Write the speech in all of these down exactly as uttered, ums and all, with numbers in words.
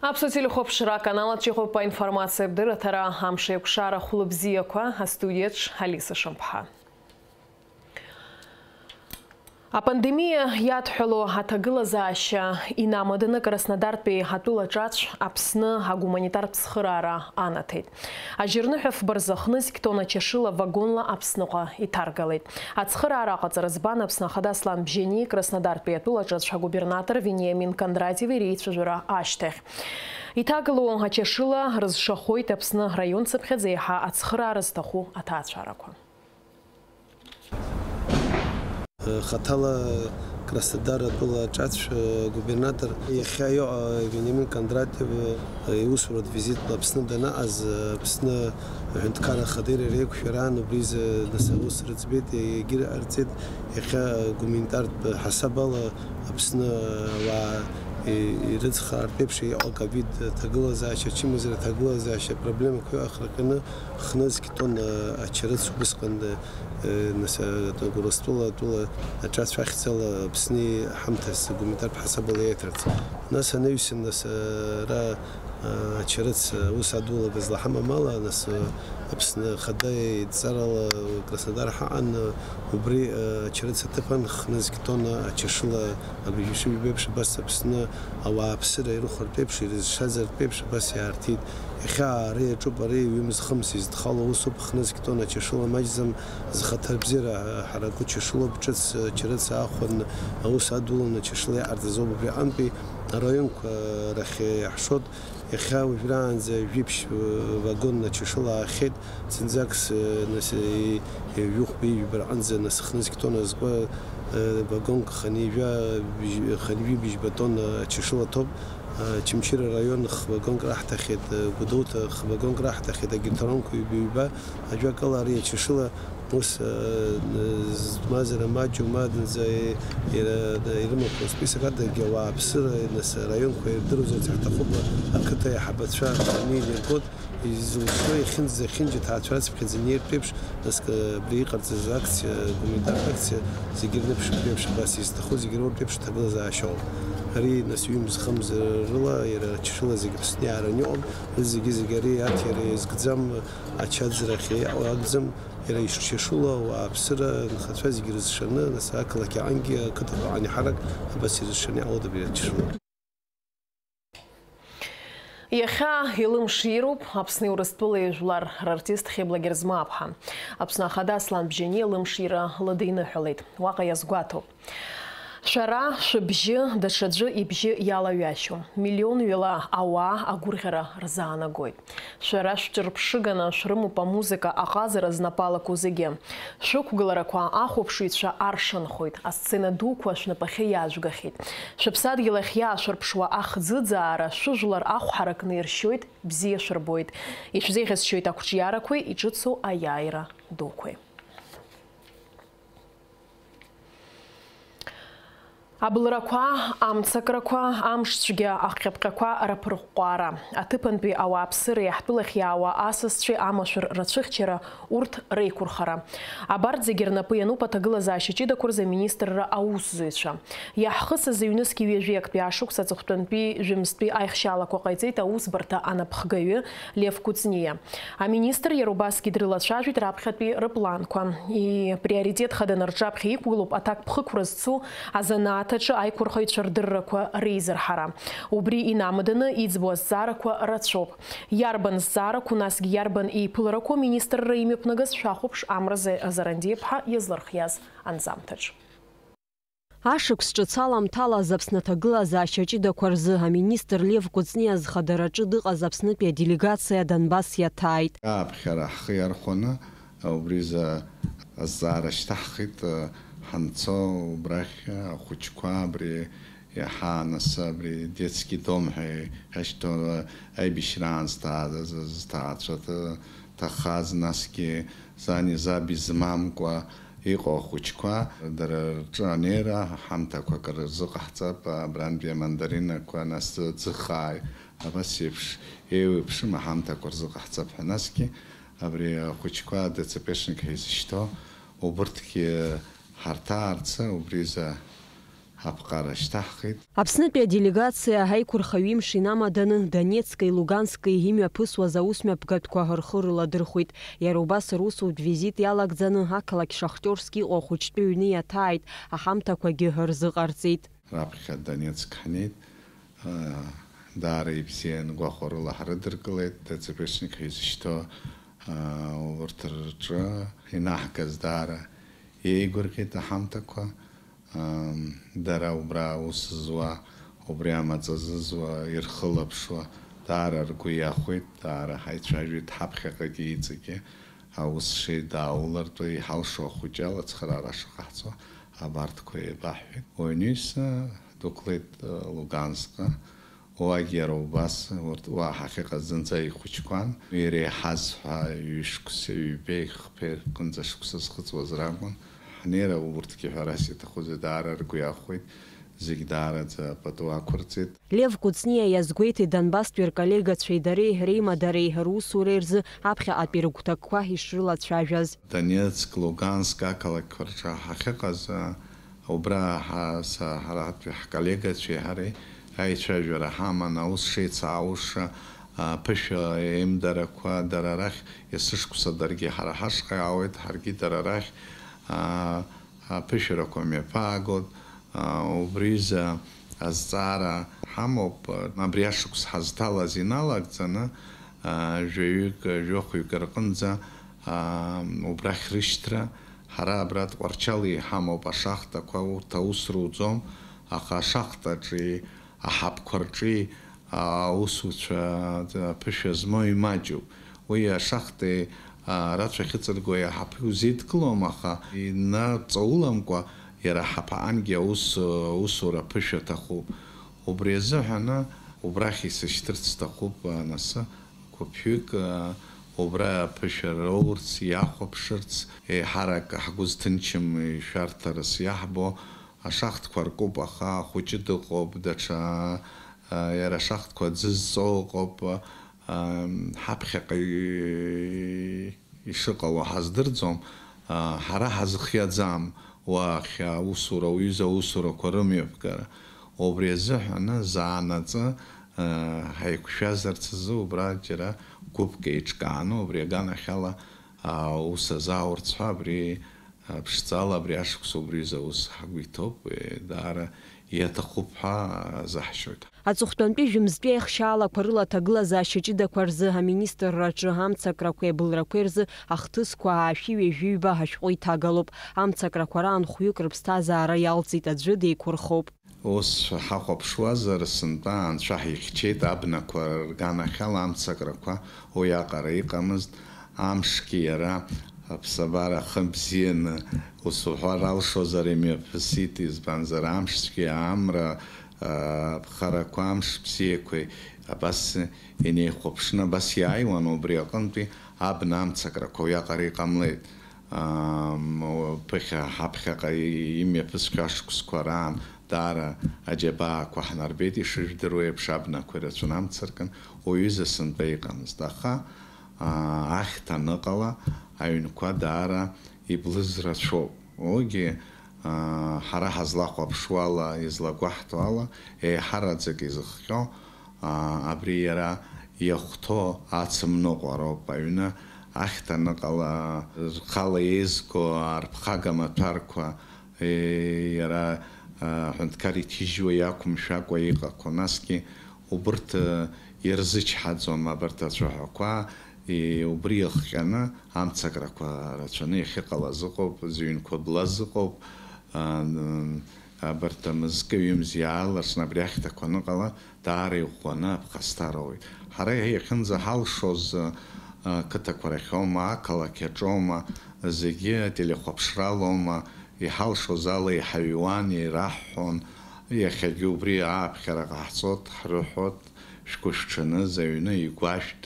Аԥсуа телехәаԥшра аканал аҿы иҟоуп аинформациатә дырраҭара, амш еиқәшара хәлыбзиақәа, астудиаҿ Алиса Шамԥҳа. Апандемиа иадҳәало аҭагылазаашьа инамаданы Краснодартәи атәыла ҿацә Аԥсны агуманитартә цхыраара анаҭеит. Ажьырныҳәа фба рзы хнызқь тонна чашыла вагонла Аԥсныҟа иҭаргалеит. Ацхыраара аҟаҵара збан Аԥсны Ахада Аслан Бжьани Краснодартәи атәыла ҿацә агубернатор Вениамин Кондратиеви реицәажәара ашьҭахь. Иҭагылоу ачашыла рызшахоит Аԥсны раион цыԥхьаӡа еиҳа ацхыраара зҭаху аҭаацәарақәа. Хаҭала Краснодар атәыла аҿацә агубернатор иахьа иҟа Вениамин Кондратиев иусуратә визитла Аԥсны данаҟаз, Аԥсны аҳәынҭқарра ахада иара реиқәшәараан убри изы нас аус рыӡбеит, егьырҭ ҟарҵеит. Иахьа гуманитартә ҳасабала Аԥсны ауаа ирыцхраартә еиԥш иҟоу аковид аҭагылазаашьа, ачымазара аҭагылазаашьа апроблемақәа ахырҟьаны хнызқь тонна ачарыц убысҟан, э, нас, э, Урыстәыла атәыла аҿацә ахьӡала Аԥсны ҳамҭас гуманитартә ҳасабала еиҭарц. Нас анаҩсан, нас, э, ара, э, ачарыц, э, аус адулага злаҳамам ала, нас, э, Аԥсны Ахада идҵарала Краснодар ҳаҟан, э, убри, э, ачарыц аҭыԥан хнызқь тонна ачашыла абыржәы ишыжәбо еиԥш абас Аԥсны ауааԥсыра ирыхәартә еиԥш, ирызшазартә еиԥш абас иаарҭит. Иахьа ари аҿуп, ари ҩымз-хымз изыдхало усуп, хнызқь тонна чашыла маҷӡам, зхаҭарбзиара ҳараку чашылоуп, ҿыц чарыц аахәаны аус адуланы чашыла иҟарҵаз ауп. Убри аҟынтәи араионқәа рахь иаҳшоит, иахьа уажәраанӡа жәиԥшь вагонна чашыла аахьеит, зынӡакс, нас, ҩажәихәба ҩба рҟынӡа, нас, хнызқь тонна зкуа, вагонк хынҩажәа быжь-, хынҩажәи быжьба тонна чашыла ҭоуп. Очамчыра араион х-вагонк раҳҭахьеит, Гәдоуҭа х-вагонк раҳҭахьеит, агьырҭ араионқәа ҩба-ҩба, ажәакала, ари ачашыла ус, э, змазара маҷу, маданӡа, э, ира-, ирымақәоу список адагьы ауааԥсыра, нас, араионқәа ирдыруазарц ҳҭахуп, ақыҭа аиҳабацәа анеилиргоит, изылшо, иахьынӡазахьынџьа ҭаацәара цыԥхьаӡа инеиртә еиԥш, нас, э, абри иҟарҵаз акциа, гуманитартә акциа, зегьы рныԥшыртә еиԥш, абас изҭаху зегьы роуртә еиԥш аҭагылазаашьоуп. Ари, нас, ҩымз-хымз рыла, иара ачашыла зегьы Аԥсны иаараны иҟоуп. Зегьы-зегьы ари аҭира иазкӡам, ачаӡрахь иаҟоу акәӡам, иара ишчашыло ауааԥсыра анхацәа зегьы рызшаны, нас ақалақь аҟынгьы, ақыҭақәа аҟынгьы ҳарак абас ирызшаны иҟалоит абри ачашыла. Иахьа илымшироуп Аԥсни Урыстәылеи жәлар рартист Хьыбла Герзмааԥҳа. Аԥсны Ахада Аслан Бжьани лымшира лыдиныҳәалеит. Уаҟа иазгәаҭоуп. Шәара шәыбжьы даҽаӡәы ибжьы иалаҩашьом. Миллионҩыла ауаа агәырӷьара рзаанагоит. Шәара шәҿырԥшыганы шәрымоуп амузыка аҟазара знапы алаку зегьы. Шәықәгыларақәа ахәаԥшыҩцәа аршанхоит, асцена дуқәа шәнапахьы иаажәгахьеит. Шәыԥсадгьыл ахь иаашәырԥшуа ахӡыӡаара шәыжәлар ахә ҳаракны иршьоит, бзиа шәырбоит. Ишәзеиӷьасшьоит ақәҿиарақәеи иҿыцу аиааира дуқәеи. Абылрақәа, амцакрақәа, амшцәгьа ахҟьаԥҟьақәа раԥырҟәҟәаара, аҭыԥантәи ауааԥсыреи ҳтәылахь иаауа асасцәеи амашәыр рацәыхьчара, урҭ реиқәырхара. Абарҭ зегьы рнапы иануп аҭагылазаашьа ҷыдақәа рзы аминистрра аусзуҩцәа. Иаҳхысыз ҩнызқь ҩажәи актәи ашықәс аҵыхәтәантәи жәымзтәи аихшьаалақәа ҟаиҵеит аусбарҭа анапхгаҩы Лев Кәыҵниа. Аминистр иара убасгьы дрылацәажәеит раԥхьатәи рыпланқәа. Иприоритет хаданы рҿаԥхьа иқәгылоуп аҭакԥхықәра зцу азанааҭ аҿы аиқәырхаҩцәа рдыррақәа реизырҳара. Убри инамаданы иӡбо азҵаарақәа рацәоуп. Иарбан зҵаарақәоу, насгьы иарбан еиԥыларақәоу аминистрра имҩаԥнагаз шәахәаԥш Амра Зарандиаԥҳа иазлырхиаз анҵамҭаҿ. Ашықәс ҿыц аламҭалаз Аԥсны аҭагылазаашьа ҷыдақәа рзы аминистр Лев Кәыҵниа зхадараҿы дыҟаз Аԥснытәи аделегациа Донбасс иаҭааит. Ааԥхьара ҳхы иархәаны убризы азҵаара шьҭаҳхит, ҳанцо убрахь ахәыҷқәа абри иаҳа анасы абри детский дом ҳәа иахьашьҭоу аибашьраан зҭаа-, зҭаацәа ҭахаз, насгьы зани заби змамкәа иҟоу ахәыҷқәа, дара рҿы анеира ҳамҭақәак рзыҟаҳҵап, абрантәи амандаринақәа, нас ӡы-, ӡыхааи, абас еиԥш еиуеиԥшым аҳамҭақәа рзыҟаҳҵап ҳәа, насгьы абри ахәыҷқәа ДЦПшник ҳәа изышьҭоу убырҭгьы ҳарҭаарцы, убризы Аԥҟара шьҭаҳхит. Аԥснытәи аделегациа аиқәырхаҩ имш инамаданы Донецки Лугански имҩаԥысуаз аусмҩаԥгатәқәа рхы рыладырхәит. Иара убас русутә визит иалагӡаны ақалақь Шахтиорск иҟоу ахәыҷтәы ҩны иаҭааит, аҳамҭақәагьы рзыҟарҵеит. Раԥхьа Донецк ҳнеит, аа, даара ибзиан гәахәарыла ҳрыдыркылеит, ДЦПшник ҳәа изышьҭоу, аа, урҭ рҿы инаҳгаз даара еигәырӷьеит аҳамҭақәа. Ам, дара убра аус зуа, убри амаҵ азызуа, ирхылаԥшуа, даара ргәы иахәеит, даара ҳаицәажәеит, ҳаԥхьаҟагьы иҵегьы аус шеидааулартә иҳалшо ахәыҷы алацхраара шаҟаҳҵо абарҭқәа еибаҳҳәеит. Уаҩ ҩнуса дықәлеит, э, Лугансҟа, уагь иара убас, урҭ уа ҳахьыҟаз зынӡа ихәыҷқәан, иреиҳаз ҳәа ҩышықәса, ҩбеи хԥеи рҟынӡа шықәса зхыҵуаз ракәын. Ҳнеира урҭгьы, ҳәарас иаҭахузеи, даара ргәы иахәеит, зегь даараӡа пату ақәырҵеит. Лев Кәыҵниа иазгәеиҭеит Донбасстәи рколлегацәеи дареи реимадареи русуреи рзы аԥхьаҟатәи рыгәҭакқәа ишрылацәажәаз. Донецк, Луганск ақалақьқәа рҿы ҳахьыҟаз, убра ҳа-, са-, ҳаратәи ҳколлегацәеи ҳареи аицәажәара ҳаман, аус шеицааушьа, аԥышәа еимдарақәа, дара рахь есышықәса даргьы ҳара ҳашҟа иаауеит, ҳаргьы дара рахь, а, аԥышәарақәа мҩаԥаагоит. А, убри изы азҵаара ҳамоуп. Абри ашықәс ҳазҭалаз иналагӡаны, а, жәаҩык, жәохәҩык рҟынӡа, а, убрахь рышьҭра, ҳара абра Тҟәарчали иҳамоуп ашахтақәа, урҭ аус руӡом, аха ашахтаҿи аҳаԥқәа рҿи аусуцәа аԥышәа змоу имаҷуп. Уи ашахтеи, а, рацәа ахьыҵыргои аҳаԥы узеидкылом, аха инаҵауламкәа иара аҳаԥаҟангьы аус, аусура аԥышәа аҭахуп. Убри азыҳәаны убрахь исышьҭырц сҭахуп, а, анасы, гәыԥҩык, а, убра аԥышәа роурц, иахәаԥшырц, еиҳарак ҳгәы зҭынчым ишәарҭарас иаҳбо, ашахтқәа ркуп, аха ахәыҷы дыҟоуп, даҽа, а, иара ашахтқәа аӡы зҵоу ыҟоуп, а, ҳаԥхьаҟа и-, ишыҟало ҳаздырӡом, а, ҳара ҳазхиаӡам уахь аусура, уҩыза аусурақәа рымҩаԥгара. Убри азыҳәаны заанаҵы, а, ҳаиқәшәазарц азы убра џьара гәыԥк еиҿкааны, убри аганахьала, а, аус азааурц ҳәа абри Ԥшӡала абри ашықәс убри изы аус ҳгәы иҭоуп, е, даара иаҭахуп ҳәа азаҳшьоит. Аҵыхәтәантәи жәымзтәи аихшьаалақәа рыла аҭагылазаашьа ҷыдақәа рзы аминистрраҿы амцакрақәеи абылрақәеи рзы ахҭысқәа аашәи ҩажәи ҩба ашәҟәы иҭагалоуп. Амцакрақәа раан хәҩык рыԥсҭазаара иалҵит, аӡәы деиқәырхоуп. Ус ҳахәаԥшуазар, сынтәа анцәа ҳихьчеит, абнақәа рганахьала амцакрақәа уиаҟара иҟамызт, амшгьы иара аԥсабара ахы бзианы, ус уҳәар алшозар, имҩаԥысит, избанзар, амшцәгьеи амра, а, ԥхарақәа, амш бзиақәеи абас инеихәаԥшны абас иааиуан, убри аҟынтәи абна амцакрақәа уиаҟара иҟамлеит. Ам, ԥыхьа ҳаԥхьаҟа имҩаԥысхьоу ашықәсқәа раан даара аџьабаақәа ҳнарбеит, ишыжәдыруа еиԥш, абнақәа ирацәаны амца аркын, уаҩыза сынтәа иҟамызт. Аха, аа, ахьҭа аныҟала, аҩнқәа даара иблыз рацәоуп. Уигьы, аа, ҳара ҳазлахәаԥшуала, излагәаҳҭо ала, еиҳараӡак изыхҟьо, аа, абри иара иахәҭоу ацымныҟәароуп. Аҩны ахьҭа аныҟала, рхала еизго арԥхага маҭәарқәа, е, иара, а, аҳәынҭқар иҭижьуа иақәымшәакәа иҟақәоу, насгьы убырҭ, а, ирзычҳаӡом абарҭ ацәаҳәақәа, е, убри иахҟьаны амцакрақәа рацәаны иахьыҟалаз ыҟоуп, зыҩнқәа блаз ыҟоуп, а, н-, абарҭ амызкы ҩымз иаалыршны абри ахьҭақәа аныҟала, даара иӷәӷәаны аԥхасҭа роуеит. Ҳара иахьынӡаҳалшоз, а, қыҭақәа рахьоума, ақалақь аҿоума, зегьы ателехәаԥшралоума, иҳалшоз ала иҳаҩуан, ираҳҳәон, иахьагьы убри ааԥхьара ҟаҳҵот, ҳрыҳәот, шәгәышәҽаныз, аҩны игәашәҭ,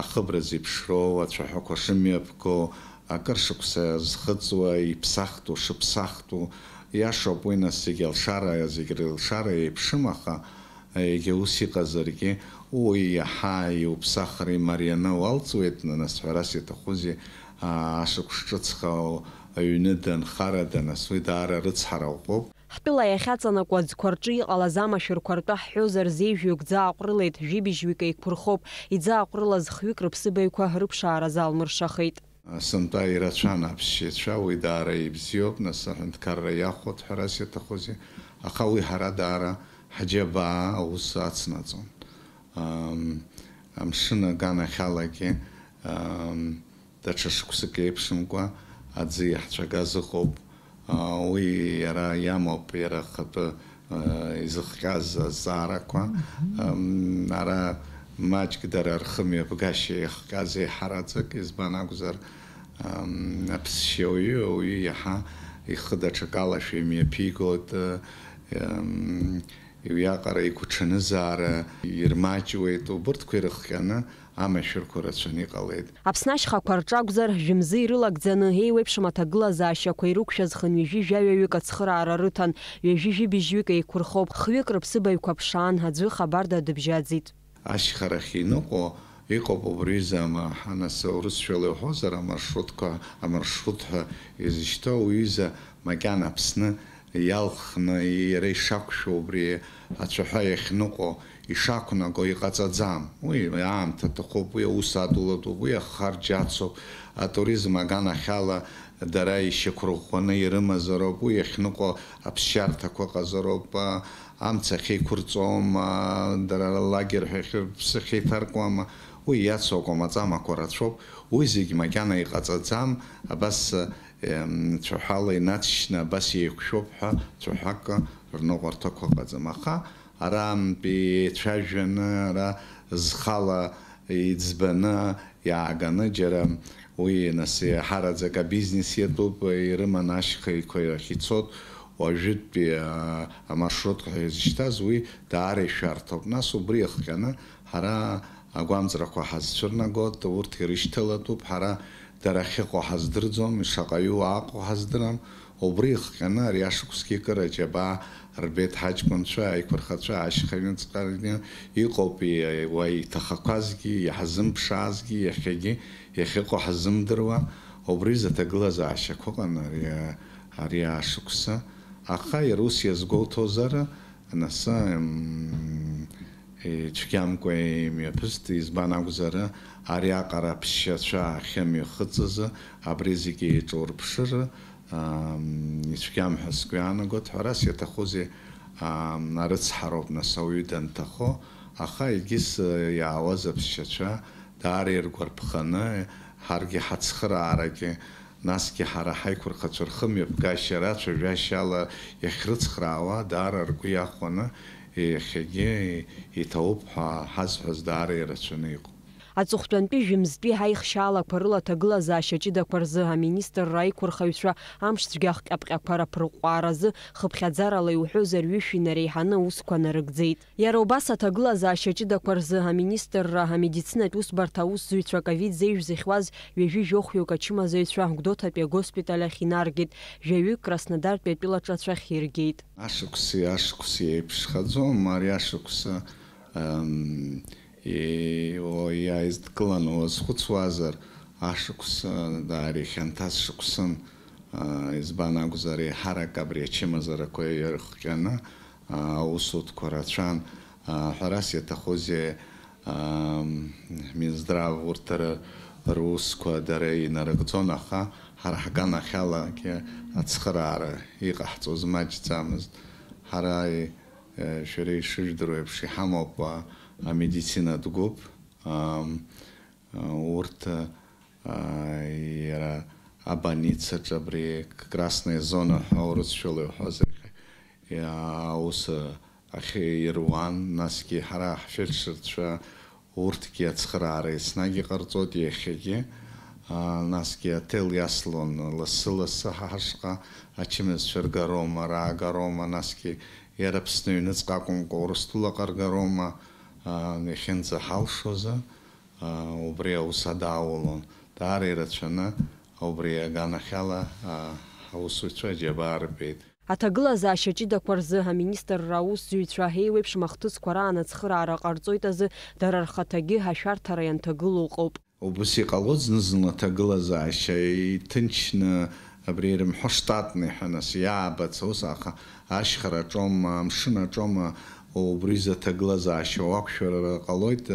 ахыбра зеиԥшроу, ацәаҳәақәа шымҩаԥгоу, акыр шықәса зхыҵуа, иԥсахтәу, шыԥсахтәу, иашоуп уи, нас, зегь алшара, зегь рылшара еиԥшым, аха егьа ус иҟазаргьы, уи иаҳа иуԥсахыр имарианы уалҵуеит, нас, ҳәарас иаҭахузеи, аа, ашықәс ҿыцха аҩны данхарада, нас, уи даара рыцҳара ӷәӷәоуп. Ҳтәыла иахьаҵанакуа аӡқәа рҿы иҟалаз амашәырқәа ртәы ҳҳәозар, зеижәҩык ӡы ааҟәрылеит, жәибжьҩык еиқәырхоуп, иӡы ааҟәрылаз хҩык рыԥсыбаҩқәа рыԥшаара залмыршахеит. Сынтәа ирацәан аԥсшьаҩцәа, уи даара ибзиоуп, нас аҳәынҭқарра иахәоит, ҳәарас иаҭахузеи, аха уи ҳара даара ҳџьабаа аус ацнаҵон. Ам, амшын аганахьалагьы, ам, даҽа шықәсык еиԥшымкәа аӡы иаҳцәагаз ыҟоуп. А, уи иара иамоуп, иара ахатәы, а, изыхҟьаз азҵаарақәа. Мгм. Ам, ара маҷк дара рхымҩаԥгашьа иахҟьаз еиҳараӡак, избан акәзар, ам, аԥсшьа ауаҩы, ауаҩы иаҳа ихы даҽакалашәа имҩаԥигоит, а, ам, уиаҟара игәаҽанызаара ирмаҷуеит, убырҭқәа ирыхҟьаны амашәырқәа рацәаны иҟалеит. Аԥсны ашьхақәа рҿы акәзар, жәымзы ирылагӡаны, еиуеиԥшым аҭагылазаашьақәа ирықәшәаз хынҩажәи жәаҩаҩык ацхыраара рыҭан, ҩажәи жәибжьҩык еиқәырхоуп, хҩык рыԥсыбаҩқәа ԥшаан, аӡәы хабарда дыбжьаӡит. Ашьхарахь иныҟәо иҟоуп убри изы, ама, ҳанасы, урысшәала иуҳәозар, амаршрутқәа, амаршрут ҳәа изышьҭоу, уи изы макьана Аԥсны иалхны, иара ишақәшәо, убри ацәаҳәа иахьныҟәо, ишақәнаго иҟаҵаӡам. Уи аамҭа аҭахуп, уи аус адулатәуп, уи ахарџь ацуп, атуризм аганахьала дара ишьақәырӷәӷәаны ирымазароуп, уи иахьныҟәо аԥсшьарҭақәа ыҟазароуп, а, амца ахьеиқәырҵом, а, дара лагер ҳәа рԥсы ахьеиҭаркуам, уи иацу акәамаҵамақәа рацәоуп, уи зегь макьана иҟаҵаӡам, абас, Ем, цәаҳәала инаҵшьны абас еиқәшәоуп ҳәа цәаҳәак рныҟәарҭақәа ыҟаӡам. Аха арантәи еицәажәаны, ара зхала иӡбаны иааганы, џьара уи нас иаҳараӡак абизнес иатәуп, ирыманы ашьхақәа рахь ицоит, уажәытәи, а, амаршрутқәа ҳәа изышьҭаз, уи даара ишәарҭоуп. Нас убри иахҟьаны ҳара агәамҵрақәа ҳазцәырнагоит, урҭ ирышьҭалатәуп, ҳара дара ахьыҟоу ҳаздырӡом, шаҟаҩы уааҟоу ҳаздырам. Убри ихҟьаны ари ашықәсгьы кыр аџьабаа рбеит ҳаҷкәынцәа, аиқәырхацәа, ашьхаҩныҵҟарагьы иҟоуп и-, уа иҭахақәазгьы, иҳазымԥшаазгьы, иахьагьы иахьыҟоу ҳазымдыруа. Убри изы аҭагылазаашьақәа ыҟан ари, ари ашықәсы. Аха иара ус иазгәоуҭозар, Анасы, м, ицәгьамкәа имҩаԥыст, избан акәзар, ариаҟара аԥсшьацәа ахьымҩахыҵыз абри зегьы еиҿурԥшыр, ам, ицәгьам ҳәа сгәы иаанагоит. Ҳәарас иаҭахузеи, ам, арыцҳароуп, нас, ауаҩы данҭахо, аха егьыс, э, иаауаз аԥсшьацәа даара иргәарԥханы, ҳаргьы ҳацхыраарагьы Насгьы ҳара ҳаиқәырхацәа рхымҩаԥгашьа рацәажәашьала иахьрыцхраауа, даара ргәы иахәаны, иахьагьы иҭоуп ҳәа ҳазҳәаз даара ирацәаны иҟоуп. Аҵыхәтәантәи жәымзтәи ҳаихшьаалақәа рыла аҭагылазаашьа ҷыдақәа рзы аминистрра аиқәырхаҩцәа амш цәгьахк аԥҟьақәа раԥырҟәҟааразы хыԥхьаӡарала иуҳәозар ҩышә инареиҳаны аусқәа нарыгӡеит. Иара убас аҭагылазаашьа ҷыдақәа рзы аминистрра амедицинатә усбарҭа аусзуҩцәа ковид зеижә зыхьуаз ҩажәи жәохәҩык ачымазаҩцәа Гәдоуҭатәи агоспиталь ахь инаргеит, жәаҩык Краснодартәи атәылаҿацә ахь иргеит. Ашықәси ашықәси еиԥшхаӡом, ари ашықәс, ам, и-, о, иааидкыланы уазхәыцуазар, ашықәс, а, даара ихьанҭаз шықәсын, а, избан акәзар, еиҳарак абри ачымазарақәа ирыхҟьаны, аусутәқәа рацәан. Ҳәарас иаҭахузеи, Минздрав урҭ дара русқәа дара инарыгӡон, аха ҳара ҳганахьалагьы ацхыраара иҟаҳҵоз маҷӡамызт. Ҳара, шәара ишыжәдыруа еиԥш, иҳамоуп амедицинатә гәыԥ. Урҭ, а, иара абольницаҿы абри красная зона ҳәа урысшәала иуҳәозар, иа-, аус, а, ахь ируан, насгьы ҳара ҳфельдшерцәа урҭгьы ацхыраара еснагь иҟарҵоит иахьагьы. А, насгьы аҭел иаслон лассы-лассы ҳа ҳашҟа ачымазцәа ргароума, раагароума, насгьы иара Аԥсны аҩныҵҟа акәымкәа Урыстәылаҟа ргароума, а, иахьынӡаҳалшозы. Убри аус адаулон. Даара ирацәаны убри аганахьала, а, аусуцәа аџьабаа рбеит. Аҭагылазаашьа ҷыдақәа рзы аминистрра аусзуҩцәа еиуеиԥшым ахҭысқәа раан ацхыраара ҟарҵоит азы дара рхаҭагьы ашәарҭара ианҭагылоу ыҟоуп. Убыс иҟалоит зны-зынла аҭагылазаашьа иҭынчны, Абри ирымҳәо штатный ҳәа нас иаабац аус, аха ашьхара аҿоума, амшын аҿоума, убри изы аҭагылазаашьа уақәшәар ҟалоит,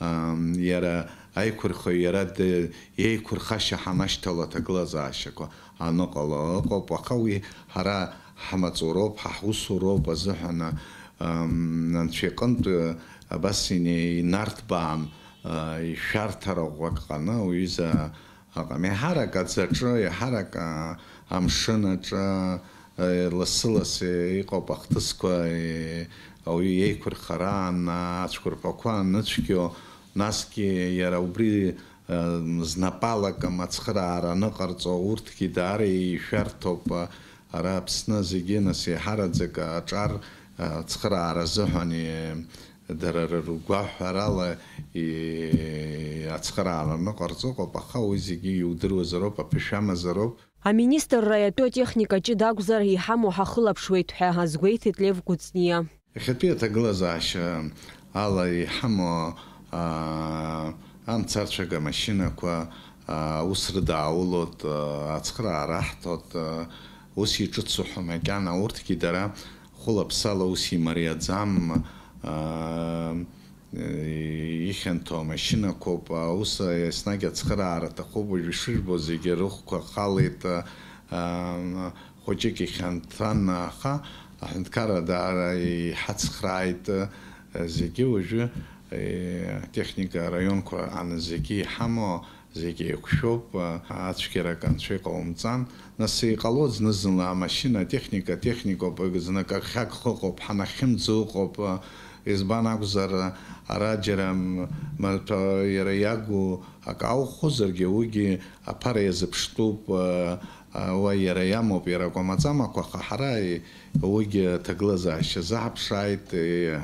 ам, иара аиқәырхаҩ, иара д-, иеиқәырхашьа ҳанашьҭало аҭагылазаашьақәа аныҟало ыҟоуп, аха уи ҳара ҳмаҵуроуп, ҳа ҳусуроуп азыҳәан, ам, Анцәа иҟынтә, абас ине-, инарҭбаан, а, ишәарҭара ӷәӷәак ҟаны, уҩыза Аҟам, еиҳарак аӡаҿы, еиҳарак, а, амшын аҿы, а, лассы-лассы иҟоуп ахҭысқәа, е, ауаҩы иеиқәырхараан, а, ацәқәырԥақәа аныцәгьо, насгьы иара убри, а, знапалакым ацхыраара аныҟарҵо, урҭгьы даара ишәарҭоуп, а, ара Аԥсны зегьы, нас, еиҳараӡак аҿар, а, ацхыраара азыҳәан, е, Дара рыргәаҳәарала, и-, ацхыраара аныҟарҵо ыҟоуп, аха уи зегьы иудыруазароуп, аԥышәамазароуп. Аминистрра иатәу атехника ҷыда акәзар, иҳамоу ҳахылаԥшуеит ҳәа азгәеиҭеит Лев Кәыҵниа. Иахьатәи аҭагылазаашьа ала иҳамоу, аа, амцарцәага машьынақәа, аа, аус рыдааулоит, аа, ацхыраара аҳҭоит, аа, ус иҿыцу ҳәа макьана урҭгьы дара хәыла-ԥсала ус имариаӡам, аа, ихьанҭоу амашьынақәоуп, аус еснагь ацхыраара аҭахуп, уажә ишыжәбо зегьы рыхәқәа халеит, аа, хәыҷык ихьанҭан, аха аҳәынҭқарра даара иҳацхрааит, зегьы уажәы, атехника араионқәа ан зегьы иҳамоу, Зегь еиқәшәоуп, ацәгьарак анцәа иҟаумҵан. Нас иҟалоит зны-зынла амашьына, атехника, атехникоуп, знык ахьагхо ыҟоуп, ҳанахьымӡо ыҟоуп. Избан акәзар, ара џьара м-, маҭәа иара иагу акы аухозаргьы, уигьы аԥара иазыԥштәуп, а, а, уа иара иамоуп, иара акәамаҵамақәа, аха ҳара и-, уигьы аҭагылазаашьа азаҳаԥшааит, и-,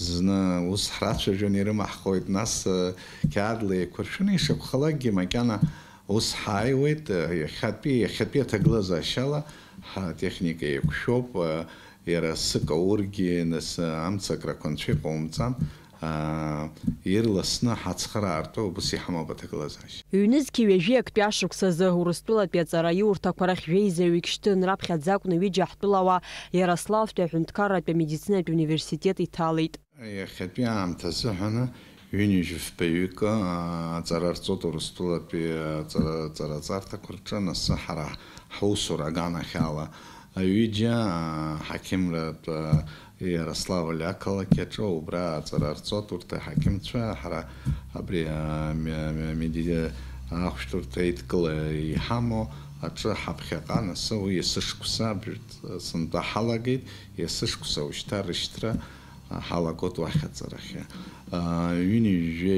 Зны ус ҳрацәажәон, ирымаҳхуеит, нас, э, қьаадла еиқәыршәаны, ишакәхалакгьы макьана ус ҳааиуеит, э, иахьатәи, иахьатәи аҭагылазаашьала ҳтехника еиқәшәоуп, э, иара асы каургьы, нас, э, амцакрақәа анцәа иҟаумҵан, аа, ирласны ҳацхыраартә убыс иҳамоуп аҭагылазаашьа. Ҩнызқьи ҩажәи актәи ашықәсазы Урыстәылатәи аҵара иурҭақәа рахь жәеизаҩык шьҭын, раԥхьаӡа акәны ҩыџьа ҳтәылауаа Иарославтәи аҳәынҭқарратәи амедицинатә университет иҭалеит. Иахьатәи аамҭа азыҳәаны ҩынҩажәи фбаҩык, аа, аҵара рҵоит Урыстәылатәи аҵара, аҵара аҵарҭақәа рҿы, нас ҳара ҳусура аганахьала ҩыџьа, аа, ҳақьымратә, аа, Иарославль ақалақь аҿы убра аҵара рҵоит урҭ аҳақьымцәа, ҳара абри, аа, ме-, ме-, меди-, ахәшәтәырҭа еидкыла иҳамоу аҿы ҳаԥхьаҟа, нас уи есышықәса абырҭ сынтәа ҳалагеит, есышықәса ушьҭа рышьҭра, аа, ҳалагоит уахь аҵарахьы. Аа, ҩынҩажәи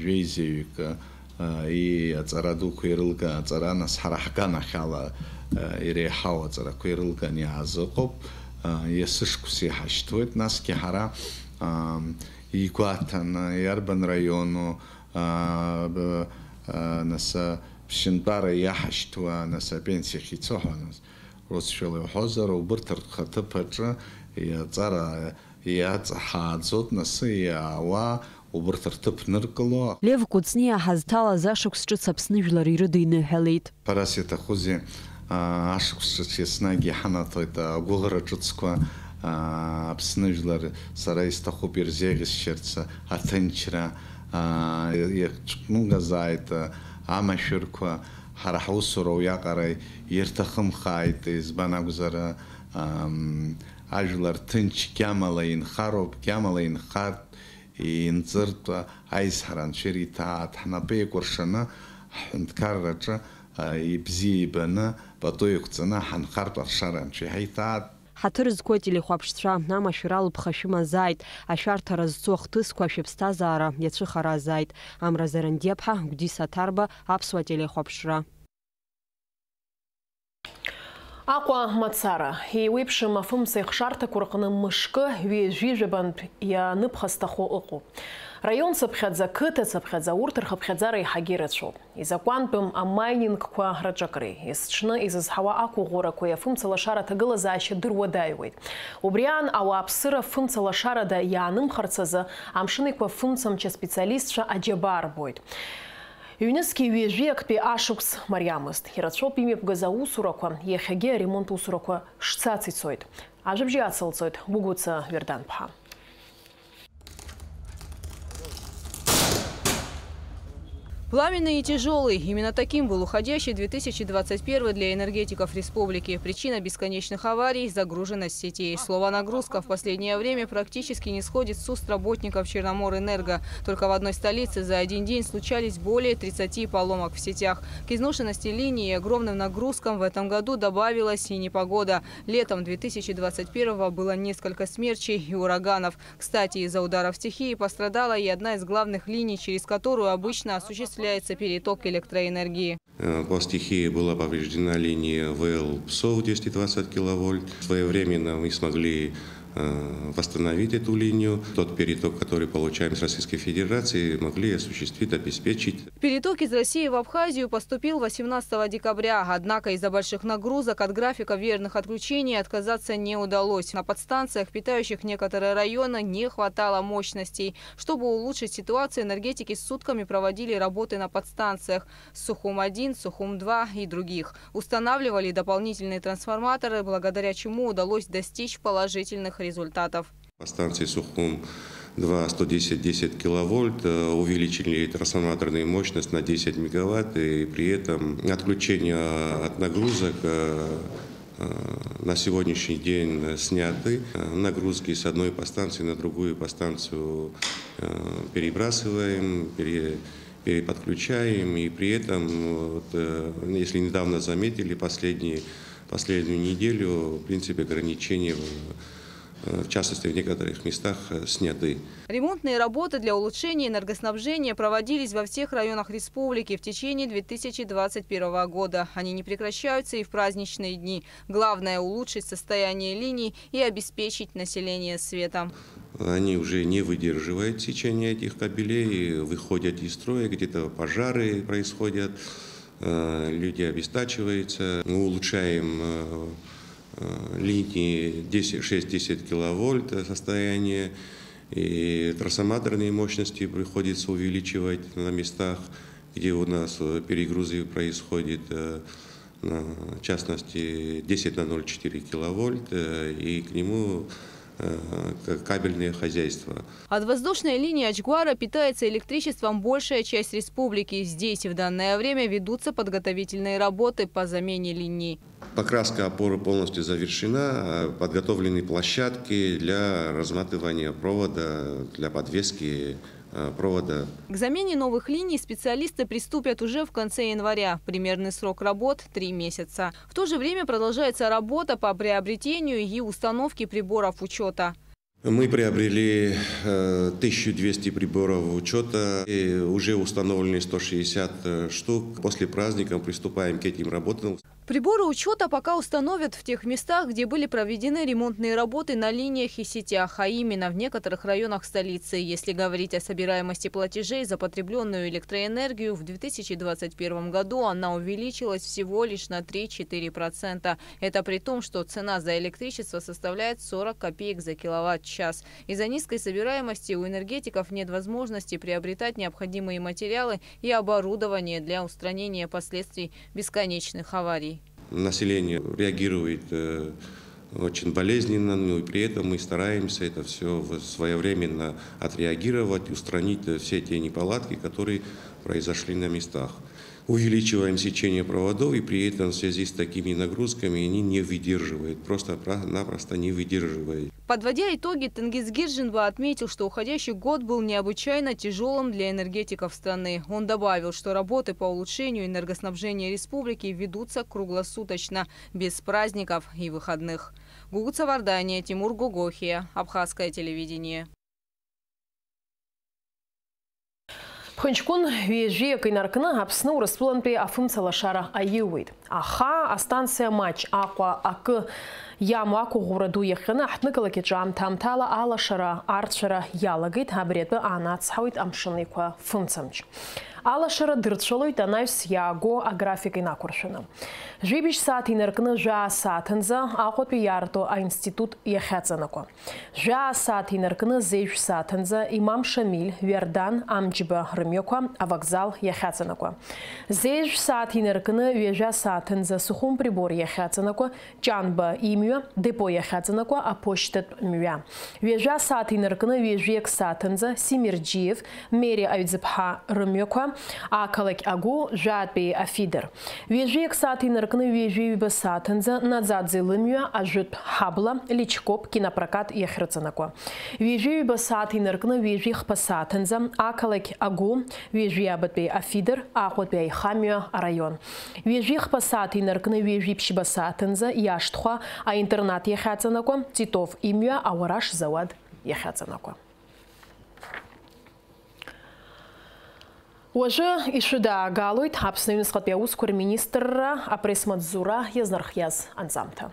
жәеизаҩык, аа, и-, аҵара дуқәа ирылга, аҵара, нас ҳара ҳганахьала, аа, иреиҳау аҵарақәа ирылган иаазыҟоуп. Аа, есышықәса иҳашьҭуеит, насгьы ҳара, аа, игәаҭаны, иарбан раиону, аа, б-, аа, нас, ԥшьынтәара иаҳашьҭуа, нас, апенсиахь ицо ҳәа, нас, урысшәала иуҳәозар, убырҭ рхаҭыԥ аҿы иаҵара иаҵаҳааӡоит, нас, иаауа, убырҭ рҭыԥ ныркыло. Лев Кәыҵниа ҳазҭалаз ашықәс ҿыц Аԥсны жәлар ирыдиныҳәалеит. Ҳәарас иаҭахузеи, аа, ашықәс ҿыц еснагь иҳанаҭоит агәыӷра ҿыцқәа, аа, Аԥсны жәлар сара исҭахуп ирзеиӷьысшьарц аҭынчра, аа, иацәкнугазааит амашәырқәа, ҳара ҳусура уиаҟара ирҭахымхааит, избан акәзар, ам, ажәлар ҭынч гьамала инхароуп, гьамала инхартә, инҵыртә аизҳара анцәа ириҭааит, ҳнапы еикәыршаны, ҳҳәынҭқарраҿы, а, ибзиа ибаны, пату еиқәҵаны ҳанхартә алшара анцәа иҳаиҭааит. Ҳаҭыр зқәу ателехәаԥшцәа, амашәыр алԥха шәымазааит, ашәарҭара зцу ахҭысқәа шәыԥсҭазаара иацәыхаразааит. Амра Зарандиаԥҳа, Гәдиса Ҭарба, Аԥсуа телехәаԥшра. Аҟәа мацара, еиуеиԥшым афымца ихшарҭақәа рҟны мышкы ҩажәи жәабантә ианыԥхасҭахо ыҟоуп. Раион цыԥхьаӡа, қыҭа цыԥхьаӡа урҭ рхыԥхьаӡара еиҳагьы ирацәоуп. Изакәантәым амаинингқәа раҿакреи, есҽны изызҳауа ақәыӷәӷәарақәеи афымца лашара аҭагылазаашьа дыруадаҩуеит. Убри аан, ауааԥсыра фымца лашарада иаанымхарц азы Амшын Еиқәа фымцамч аспециалистцәа аџьабаа рбоит. Ҩнызқьи ҩажәи актәи ашықәс мариамызт. Ирацәоуп имҩаԥгаз аусурақәа, иахьагьы аремонт усурақәа шцац ицоит. Ажәабжь иацылҵоит Гәыгәыца Вердан-ԥҳа. Пламенный и тяжелый. Именно таким был уходящий две тысячи двадцать первый для энергетиков республики. Причина бесконечных аварий — загруженность сетей. Слово «нагрузка» в последнее время практически не сходит с уст работников Черноморэнерго. Только в одной столице за один день случались более тридцати поломок в сетях. К изношенности линий и огромным нагрузкам в этом году добавилась и непогода. Летом две тысячи двадцать первого было несколько смерчей и ураганов. Кстати, из-за ударов стихии пострадала и одна из главных линий, через которую обычно осуществляется переток электроэнергии. Э, по стихии была повреждена линия В Л ПСОВ двести двадцать киловольт. Своевременно мы смогли, э, восстановить эту линию. Тот переток, который получаем с Российской Федерации, могли осуществить, обеспечить. Переток из России в Абхазию поступил восемнадцатого декабря, однако из-за больших нагрузок от графика верных отключений отказаться не удалось. На подстанциях, питающих некоторые районы, не хватало мощностей. Чтобы улучшить ситуацию, энергетики сутками проводили работы на подстанциях Сухум один, Сухум два и других. Устанавливали дополнительные трансформаторы, благодаря чему удалось достичь положительных результатов. По станции Сухум два сто десять десять киловольт, э, увеличили трансформаторную мощность на десять мегаватт, и при этом отключение от нагрузок, э, э, на сегодняшний день сняты. Э, нагрузки с одной подстанции на другую подстанцию, э, перебрасываем, пере-, переподключаем, и при этом, вот, э, если недавно заметили, последние, последнюю неделю, в принципе, ограничения в, э, в частности, в некоторых местах, э, сняты. Ремонтные работы для улучшения энергоснабжения проводились во всех районах республики в течение две тысячи двадцать первого года. Они не прекращаются и в праздничные дни. Главное — улучшить состояние линий и обеспечить население светом. Они уже не выдерживают сечения этих кабелей, выходят из строя, где-то пожары происходят, э, люди обестачиваются. Мы улучшаем, э, э, линии десять, шесть десять киловольт состояние, и трансформаторные мощности приходится увеличивать на местах, где у нас, э, перегрузы происходят, э, на, в частности, десять на ноль четыре киловольт, э, и к нему, э, к-, кабельные хозяйства. От воздушной линии Ачгвара питается электричеством большая часть республики. Здесь в данное время ведутся подготовительные работы по замене линий. Покраска опоры полностью завершена, э, подготовлены площадки для разматывания провода, для подвески, э, провода. К замене новых линий специалисты приступят уже в конце января. Примерный срок работ — три месяца. В то же время продолжается работа по приобретению и установке приборов учета. Мы приобрели, э, тысячу двести приборов учета, и уже установлены сто шестьдесят, э, штук. После праздника приступаем к этим работам. Приборы учета пока установят в тех местах, где были проведены ремонтные работы на линиях и сетях, а именно в некоторых районах столицы. Если говорить о собираемости платежей за потребленную электроэнергию, в две тысячи двадцать первом году она увеличилась всего лишь на три-четыре процента. Это при том, что цена за электричество составляет сорок копеек за киловатт-час. Из-за низкой собираемости у энергетиков нет возможности приобретать необходимые материалы и оборудование для устранения последствий бесконечных аварий. Население реагирует, э, очень болезненно, но и при этом мы стараемся это всё в-, своевременно отреагировать, устранить, э, все те неполадки, которые произошли на местах. Увеличиваем сечение проводов, и при этом в связи с такими нагрузками они не выдерживают, просто-напросто не выдерживают. Подводя итоги, Тенгиз Гирджинба отметил, что уходящий год был необычайно тяжелым для энергетиков страны. Он добавил, что работы по улучшению энергоснабжения республики ведутся круглосуточно, без праздников и выходных. Гугуца Вардания, Тимур Гогохия, Абхазское телевидение. Ԥхынҷкәын ҩажәи акы инаркны Аԥсны Урыстәылантәи афымца лашара аиуеит. Аха астанциа маҷ Аҟәа акы Иамоу ақәыӷәӷәара ду иахҟьаны аҳҭнықалақь аҿы аамҭа-аамҭала алашара арцәара иалагеит, абри атәы аанацҳауеит Амшын Еиқәа фымцамч. Алашара дырцәалоит анаҩс иааго аграфик инақәыршәаны. Жәибжь сааҭ инаркны жәаа сааҭынӡа Аҟәатәи иаарту аинститут иахьаҵанакуа. Жәаа сааҭ инаркны зежә сааҭынӡа Имам Шамиль, Ҩардан, Амҷба рымҩақәа авокзал иахьаҵанакуа. Зежә сааҭ инаркны ҩажәа сааҭынӡа Сухум Прибор иахьаҵанакуа Ҷанба имҩа, депо иахьаҵанакуа аԥошьҭатә мҩа. Ҩажәа сааҭ инаркны ҩажәи акы сааҭынӡа Симирџьиев, Мери Аҩӡыԥҳа рымҩақәа, ақалақь Агу, жәаатәи афидер. Ҩажәи акы сааҭ инаркны ҩажәи ҩба сааҭынӡа Наӡаӡе лымҩа, ажәытә ҳабла, Личкоп кинопрокат иахьрыҵанакуа. Ҩажәи ҩба сааҭ инаркны ҩажәи хԥа сааҭынӡа ақалақь Агу, ҩажәи абатәи афидер, Аҟәатәи аихамҩа араион. Ҩажәи хԥа сааҭ инаркны ҩажәи ԥшьба сааҭынӡа иашҭхәа аинтернат иахьаҵанакуа, Титов имҩа ауараш зауад иахьаҵанакуа. Уажәы ишәыдаагалоит Аԥсны аҩныҵҟатәи аусқәа рминистрра апресс-маҵзура иазнархиаз анҵамҭа.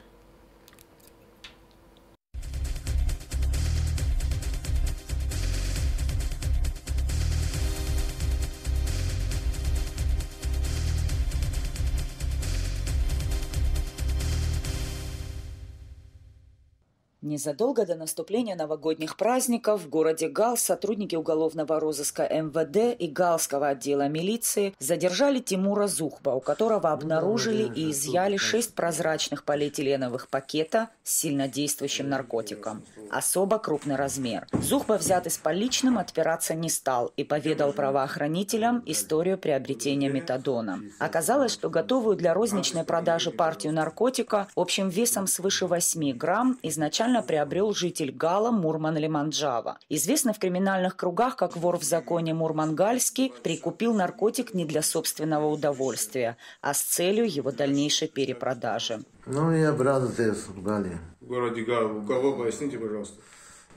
Незадолго до наступления новогодних праздников в городе Гал сотрудники уголовного розыска М В Д и Галского отдела милиции задержали Тимура Зухба, у которого обнаружили и изъяли шесть прозрачных полиэтиленовых пакета с сильнодействующим наркотиком. Особо крупный размер. Зухба взят с поличным, отпираться не стал и поведал правоохранителям историю приобретения метадона. Оказалось, что готовую для розничной продажи партию наркотика общим весом свыше восьми грамм изначально приобрел житель Гала Мурман Лиманджава, известный в криминальных кругах как вор в законе Мурман Гальский, прикупил наркотик не для собственного удовольствия, а с целью его дальнейшей перепродажи. Ну, я брал здесь, в Гале. В городе Гал. У кого, поясните, пожалуйста.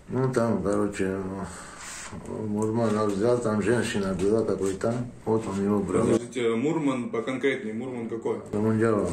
Ну, там, короче, Мурман взял, там женщина была какой-то. Вот он его брал. Подождите, Мурман поконкретнее, Мурман какой? Мурман.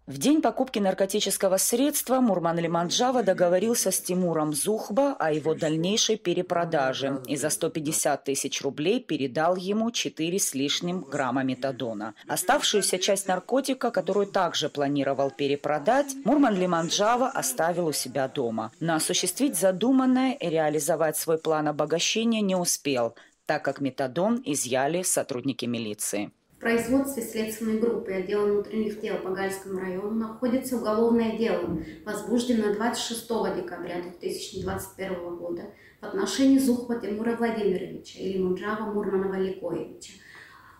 В день покупки наркотического средства Мурман Лиманджава договорился с Тимуром Зухба о его дальнейшей перепродаже и за сто пятьдесят тысяч рублей передал ему четыре с лишним грамма метадона. Оставшуюся часть наркотика, которую также планировал перепродать, Мурман Лиманджава оставил у себя дома. Но осуществить задуманное и реализовать свой план обогащения не успел, так как метадон изъяли сотрудники милиции. В производстве следственной группы отдела внутренних дел по Гальскому району находится уголовное дело, возбужденное двадцать шестого декабря две тысячи двадцать первого года в отношении Зухба Тимура Владимировича или Мунджава Мурмана Валикоевича.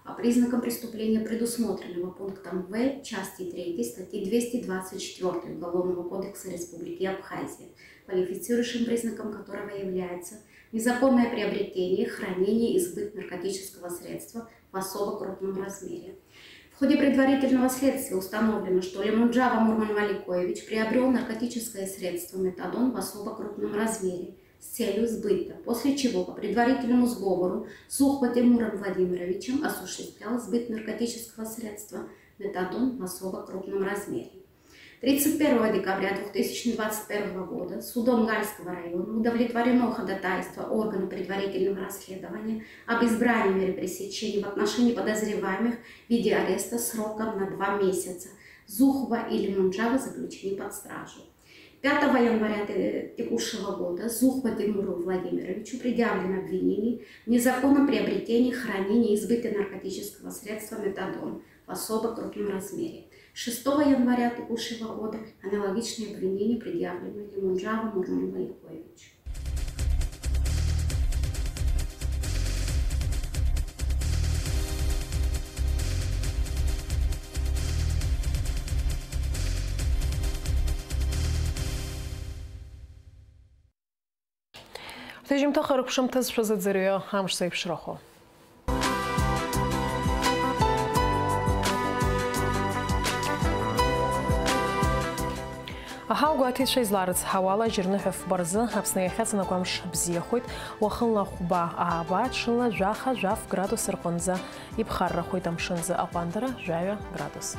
По признакам преступления, предусмотренного пунктом В части третьей статьи двести двадцать четвёртой Уголовного кодекса Республики Абхазия, квалифицирующим признаком которого является незаконное приобретение, хранение и сбыт наркотического средства в особо крупном размере. В ходе предварительного следствия установлено, что Лимунджава Мурман Валикоевич приобрел наркотическое средство метадон в особо крупном размере с целью сбыта, после чего по предварительному сговору Зухба Тимуром Владимировичем осуществлял сбыт наркотического средства метадон в особо крупном размере. Тридцать первого декабря две тысячи двадцать первого года судом Гальского района удовлетворено ходатайство органа предварительного расследования об избрании меры пресечения в отношении подозреваемых в виде ареста сроком на два месяца. Зухба и Лимунджава заключены под стражу. Пятого января те-, текущего года Зухба Тимуру Владимировичу предъявлено обвинение в незаконном приобретении, хранении и сбыте наркотического средства метадон в особо крупном размере. Шестого января текущего года аналогичное обвинение предъявлено Лимунджава Мурману Валикоевичу. Ҳҭыжьымҭаха рыгәшамҭазшәа зыӡырҩы амш зеиԥшрахо. Аҳауа гәаҭеицәа изларыцҳауала, џьарныҳәа фба рзы Аԥсны иахьаҵанакуа амш бзиахоит, уахынла хәба ааба, ҽынла жәаха, жәаф градус рҟынӡа иԥхаррахоит, амшын азы аҟәандара жәаҩа градус.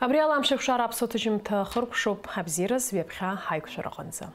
Абри ала Амшеикәшара аԥсуа ҭыжьымҭа хыркәшоуп, абзиараз ҩаԥхьа ҳаиқәшәараҟынӡа.